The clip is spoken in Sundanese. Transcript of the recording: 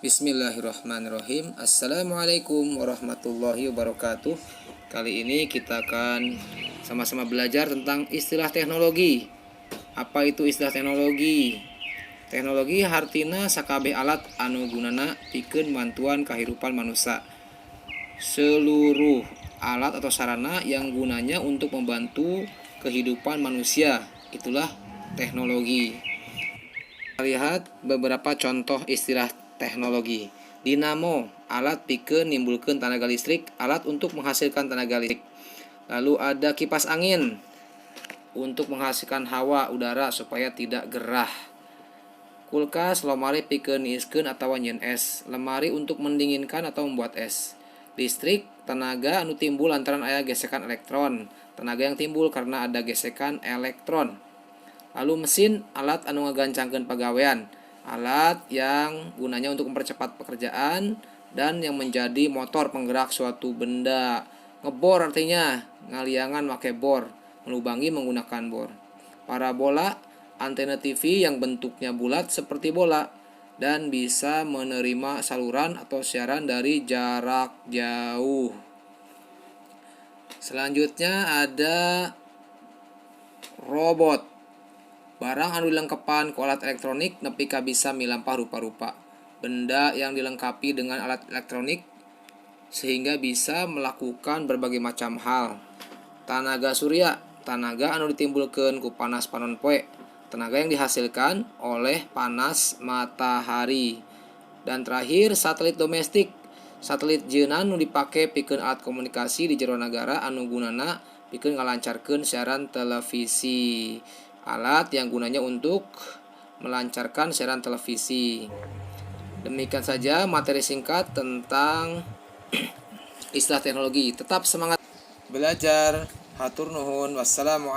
Bismillahirrahmanirrahim. Assalamualaikum warahmatullahi wabarakatuh. Kali ini kita akan sama-sama belajar tentang istilah teknologi. Apa itu istilah teknologi? Teknologi hartina sakabeh alat anu gunana pikeun mantuan kahirupan manusia. Seluruh alat atau sarana yang gunanya untuk membantu kehidupan manusia, itulah teknologi. Lihat beberapa contoh istilah teknologi. Dinamo, alat pikeun nimbulkeun tenaga listrik, alat untuk menghasilkan tenaga listrik. Lalu ada kipas angin untuk menghasilkan hawa udara supaya tidak gerah. Kulkas, lemari pikeun niiskeun atawa nyieun es, lemari untuk mendinginkan atau membuat es. Listrik, tenaga anu timbul lantaran aya gesekan elektron, tenaga yang timbul karena ada gesekan elektron. Lalu mesin, alat anu ngagancangkeun pagawean, alat yang gunanya untuk mempercepat pekerjaan dan yang menjadi motor penggerak suatu benda. Ngebor artinya ngaliangan make bor, melubangi menggunakan bor. Parabola, antena TV yang bentuknya bulat seperti bola dan bisa menerima saluran atau siaran dari jarak jauh. Selanjutnya ada robot. Barang anu dilengkepan ku alat elektronik nepi ka bisa milampah rupa-rupa. Benda yang dilengkapi dengan alat elektronik sehingga bisa melakukan berbagai macam hal. Tanaga surya, tanaga anu ditimbulkeun ku panas panon poe, tenaga yang dihasilkan oleh panas matahari. Dan terakhir, satelit domestik. Satelit jieunan nu dipake pikeun alat komunikasi di jero nagara anu gunana pikeun ngalancarkeun siaran televisi. Alat yang gunanya untuk melancarkan siaran televisi. Demikian saja materi singkat tentang istilah teknologi. Tetap semangat belajar. Hatur nuhun. Wassalamualaikum.